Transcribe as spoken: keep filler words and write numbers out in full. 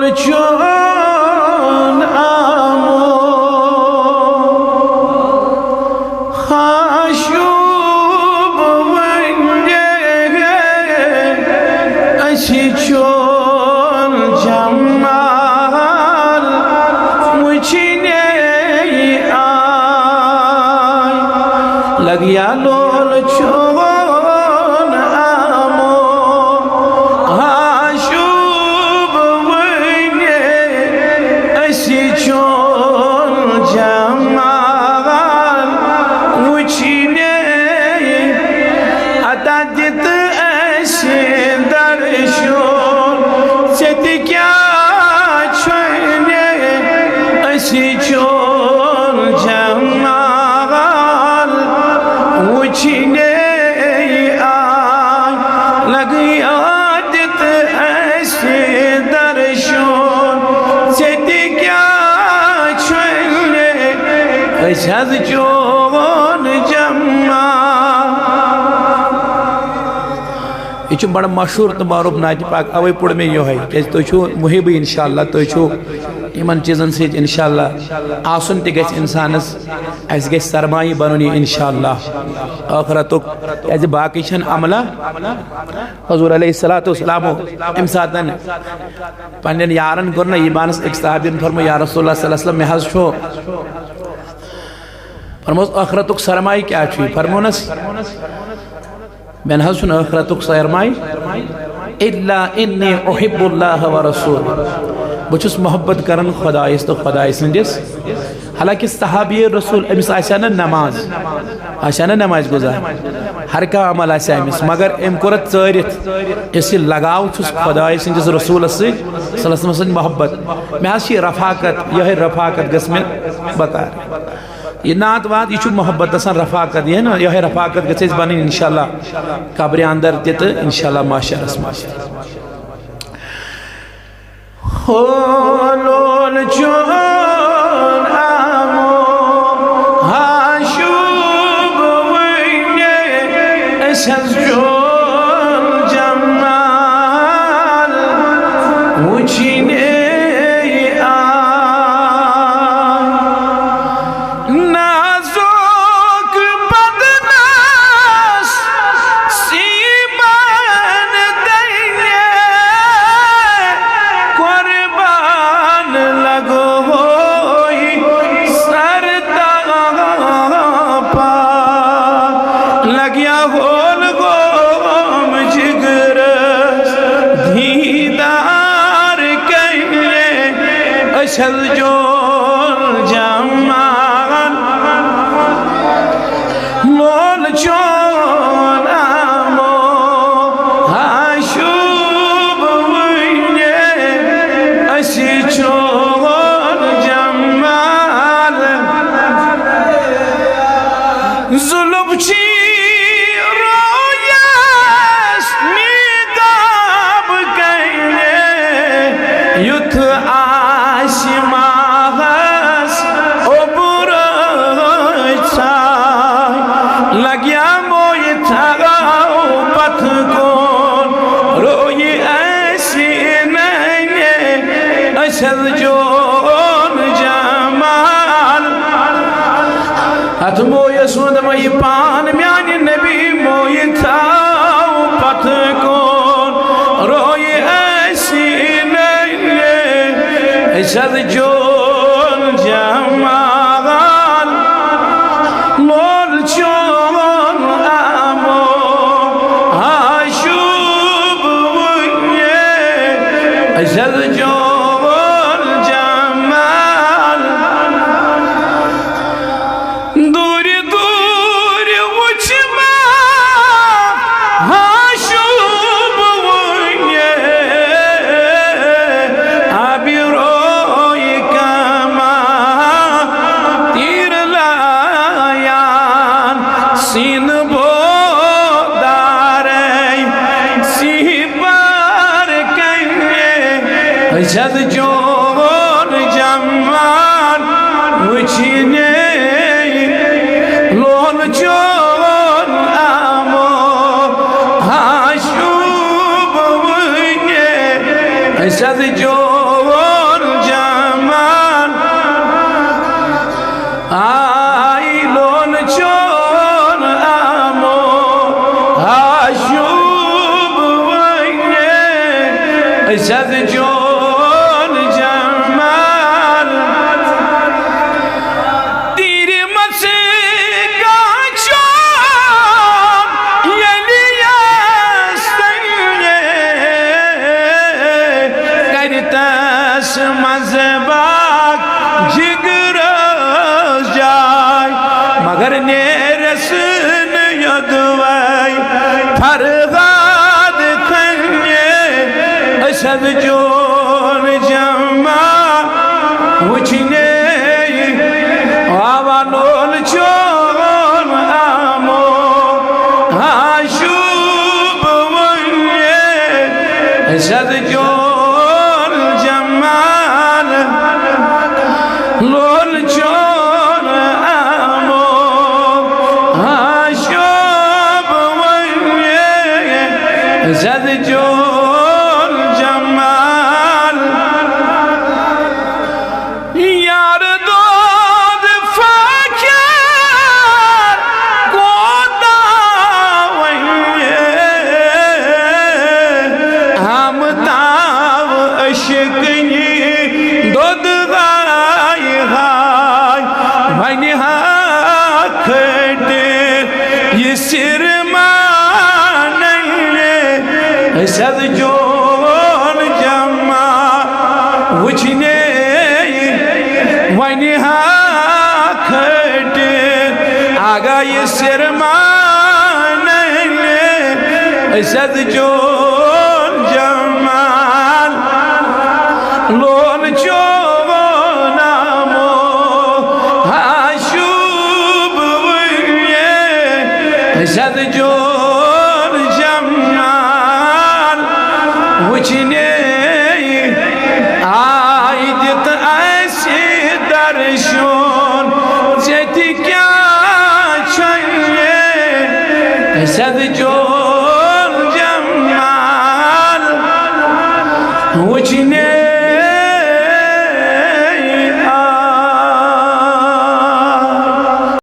چون آمو ہاشوب ونگے، اسی چون جمال وچھنے آئی۔ لگیا لول چون آمو ہاشوب ونگے، اسی چون جمال وچھنے۔ عطا دِتہٕ اَسہِ درشُن، ژےٚ تہِ کیٛاہ چھُے نے اَسہِ چون جمال وُچھنے آے۔ لگیا دِتہٕ اَسہِ درشُن، ژےٚ تہِ کیٛاہ چھُے نے أسۍ حظ چون جمال۔ یہِ چھُ بڑٕ مشہوٗر تہٕ معروٗف نعتِ پاک، اوے پوٚر مےٚ یِہوٚے، کیٛازِ تُہۍ چھِو محبٕے انشاءاللہ، تُہۍ چھِو یِمن چیٖزن سۭتۍ انشاءاللہ۔ آسُن تہِ گژھِ انسانس، اسہِ گژھِ سرمایہِ بنُن یہِ انشاءاللہ ٲخرتُک، کیٛازِ باقٕے چھَنہٕ عملہ۔ حضور علیہ الصلوۃ والسلام امہِ ساتہٕ پننٮ۪ن یارن کوٚر نہ یہِ بانس أکِس صحابین فرموو، یا رسول اللہ صلی اللہ علیہ وسلم، مےٚ حظ چھُ، فرموس، ٲخرتُک سرمایہِ کیٛاہ چھُ؟ فرمونس، مےٚ نہ حظ چھُنہٕ ٲخرتُک سرمایہِ، الا انی احب اللہ و رسول، بہٕ چھُس محبت کران خدایس تہٕ خدایہِ سٕنٛدِس۔ حالانکہ صحابی رسول، أمِس آسہِ ہا نہٕ نماز، آسہِ ہا نہٕ نماز گُزار، ہر کانٛہہ عمل آسہِ ہا أمِس، مگر أمۍ کوٚر اَتھ ژٲرِتھ، یُس یہِ لگاو چھُس خدایہِ سٕنٛدِس رسولس سۭتۍ، صلی اللہ علیہ وسلم سٕنٛز محبت۔ مےٚ حظ چھِ یہِ رفاقت، یِہوٚے رفاقت گٔژھ مےٚ بکار۔ یہِ نعت وعت، یہِ چھُ محبت آسان، رفاقت، یہِ ہے نا، یِہوٚے رفاقت گٔژھ اَسہِ بنٕنۍ انشاءاللہ قبرِ اندر تہِ تہٕ انشاءاللہ محشرس منٛز تہِ۔ ہو لول چون آمو ہاشوب وٕنہِ، أسۍ حظ چون جمال وٕچھنہِ آے۔ نازُک بدنس سیٖمن دٔنِتھ، قربان لگووے سر تاپا۔ لگیا ہول گوم جگرس دیدار کنے، أسۍ حظ جول جمال۔ لول چون آمو ہاشوب وٕنہِ، أسۍ چون جمال۔ ظلم چھی رویس میداب کنے، یُتھ آسہِ ماہس اوٚبرٲے ژھاے۔ لگیا مویہِ تھاو پتھ کُن، رویہِ اَسہِ ننہِ، أسۍ حظ جون جمال۔ اتھ مویس ووٚن دوٚپمَے، یہِ پان میانہِ نبی مویہِ تھاو پتھ کُن، رویہِ اَسہِ ننہِ، أسۍ حظ جون جمال۔ مول چون آمو ہاشوب وٕنہِ، أسۍ حظ جون جمال۔ دوٗرِ دوٗرِ وٕچھ مےٚ ہاشوب وٕنہِ، آبہِ روے کما تیٖر لایان، سیٖنہٕ بودارے سِپر کنے۔ أسۍ حظ چون جمال وٕچھنہِ، لول چون آمو ہاشوب وٕنہِ۔ سیدٕ چون جمال، آے لولہٕ چون آمو، آشوب وۄنۍ سیدٕ چون جمال۔ تیرِ مژٕ کانٛہہ چوب ییٚلہِ یَس تَلہِ، کَرِ تَس منٛزٕ باغ جِگرَس جاے، مگر نیرٮ۪س نہٕ یوٚدوَے فرہاد کھنہِ۔ أسۍ حظ چون جمع وٕچھنے، آوا لول چون آمو، آشوب وٕنہِ۔ أسۍ حظ چون جمال، لول چون آمو، آشوب وٕنہِ۔ أسۍ حظ چون جمال۔ یار دود فقیر کوتاہ وۄنۍ، ہم تاو عشقنی دود ہاے ہاے، وۄنۍ ہا کھٹہِ یہِ سِر مانٕنہِ۔ أسۍ حظ چون جمع وٕچھنے، وۄنۍ ہا کھٹہِ آگاہ یہِ سِر مانٕنہِ۔ أسۍ حظ چون جمال، لول چون آمو، آشوب وٕنہِ۔ أسۍ حظ چون جمال وٕچھنے، آے دِتھ اَسہِ درشُن، ژےٚ تہِ کیٛاہ چھُے؟ أسۍ حظ چون